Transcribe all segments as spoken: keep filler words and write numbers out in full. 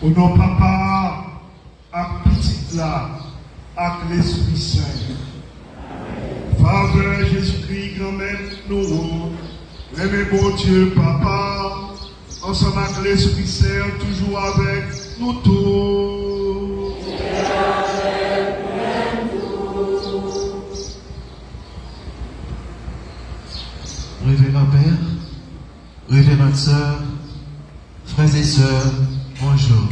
O non Papa a, ak Pitit la, ak Lespri Sen. Favè Jezikri, Granmèt nou an, renmen Bondye Papa, ansanm ak Lespri Sen, toujou avèk nou tout. Reveran Pè, Reverend sœurs, frères et sœurs, bonjour.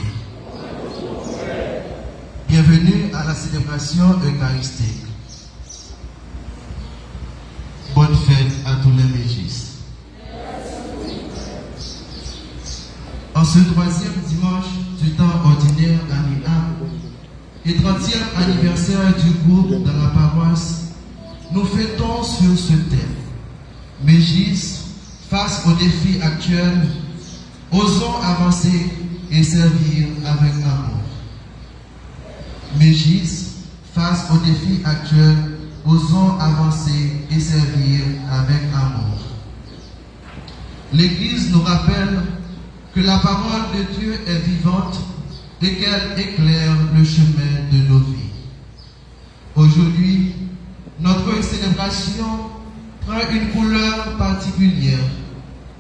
Bienvenue à la célébration eucharistique. Bonne fête à tous les Mégis. En ce troisième dimanche du temps ordinaire d'année A, et trentième anniversaire du groupe dans la paroisse, nous fêtons sur ce thème. Mégis, face aux défis actuels, osons avancer et servir avec amour. Mégis, face aux défis actuels, osons avancer et servir avec amour. L'Église nous rappelle que la parole de Dieu est vivante et qu'elle éclaire le chemin de nos vies. Aujourd'hui, notre célébration prend une couleur particulière.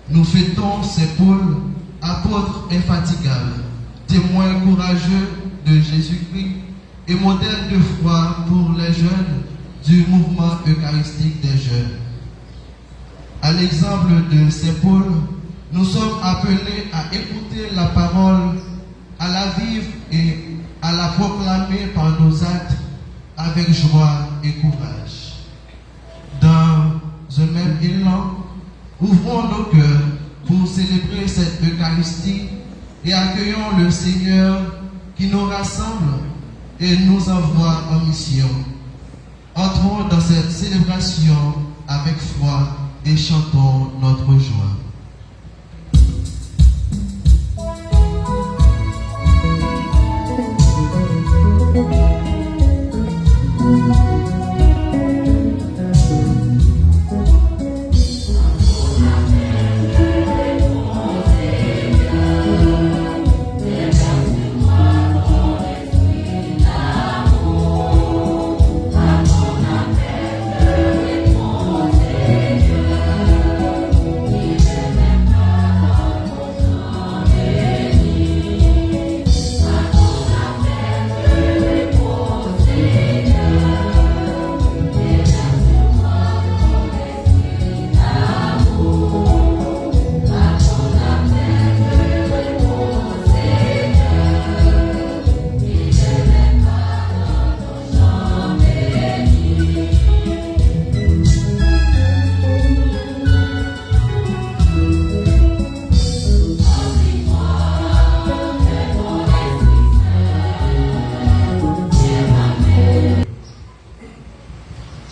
Nous fêtons Saint Paul, apôtre infatigable, témoin courageux de Jésus-Christ et modèle de foi pour les jeunes du mouvement eucharistique des jeunes. À l'exemple de Saint Paul, nous sommes appelés à écouter la parole, à la vivre et à la proclamer par nos actes avec joie et courage. Dans un même élan, ouvrons nos cœurs pour célébrer cette Eucharistie et accueillons le Seigneur qui nous rassemble et nous envoie en mission. Entrons dans cette célébration avec foi et chantons notre joie.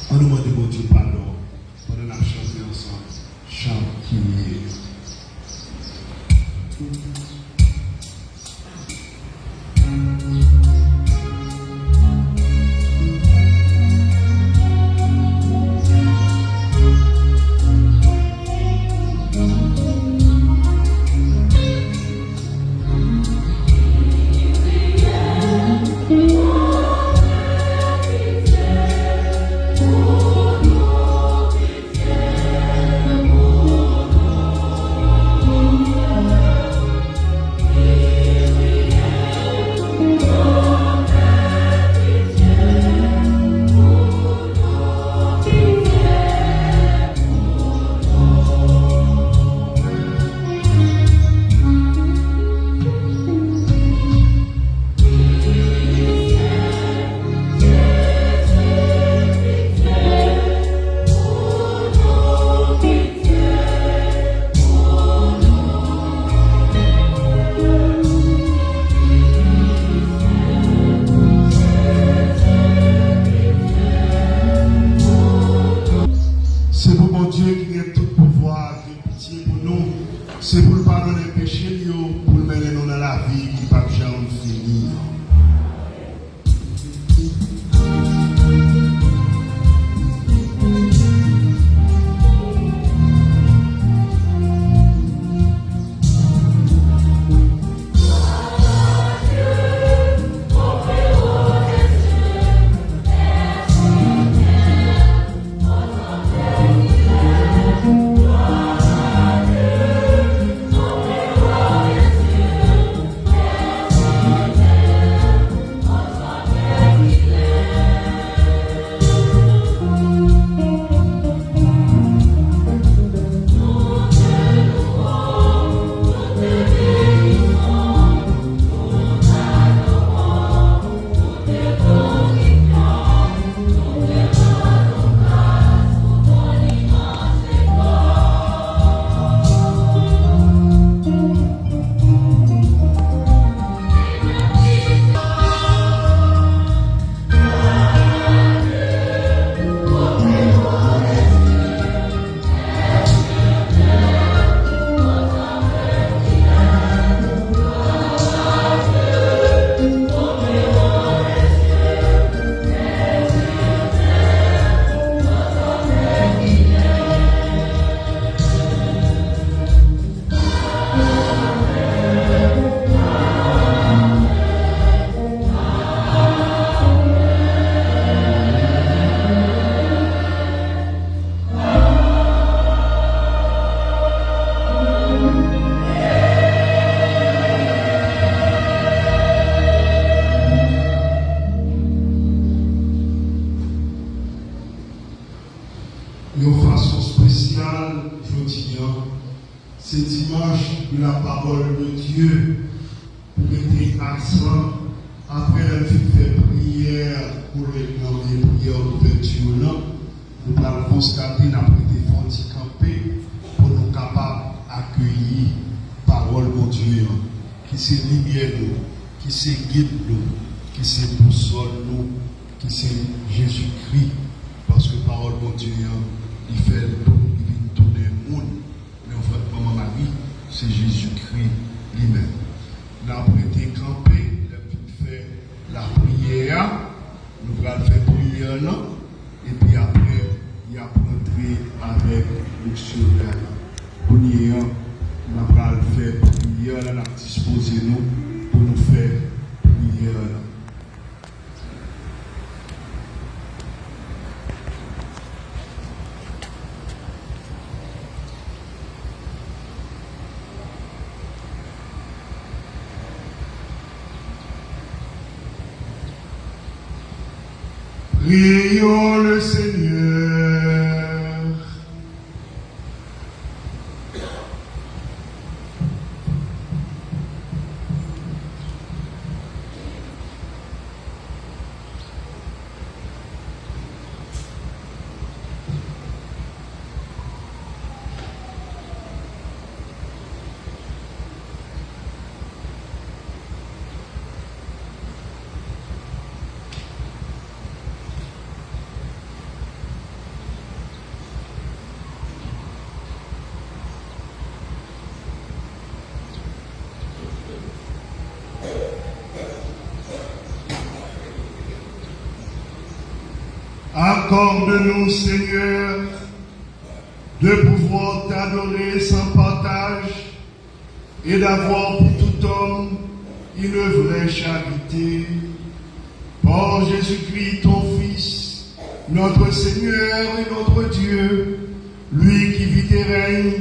Ann nou mande Bondye padon pandan n ap chante ansanm chan Kyrie. Se pou Bondye ki gen tout pouvwa gen pitye pou nou. Se pou l padonnen peche n yo, pou l mennen nou nan lavi ki p ap janm fini an. Yon fason espesyal, jodi a, se dimanch de la parole de Dieu. Pou mete aksan, apre lè n fin fè priyè kolèk lan, oubyen priyè louvèti lan, nou pral konstate n ap rete fè yon ti kanpe pou nou kapab akeyi pawòl Bondye an, ki se limyè nou, ki se gid nou, ki se bousòl nou, ki se Jezikri. Paske pawòl Bondye an, li fè l tou, li vin tounen moun. Men an fèt, Manman Mari, se Jezikri li menm. N ap rete kanpe lè n fin fè lapriyè a. Nou pral fè priyè lan, epi apre, y ap rantre avèk leksyonè la. Kounye a, n ap pral fè priyè la, n ap dispoze nou pou nou fè priyè la. Prions le Seigneur. Accorde-nous, Seigneur, de pouvoir t'adorer sans partage et d'avoir pour tout homme une vraie charité. Par Jésus-Christ, ton Fils, notre Seigneur et notre Dieu, lui qui vit et règne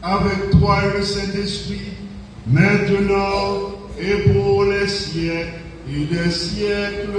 avec toi et le Saint-Esprit, maintenant et pour les siècles et des siècles.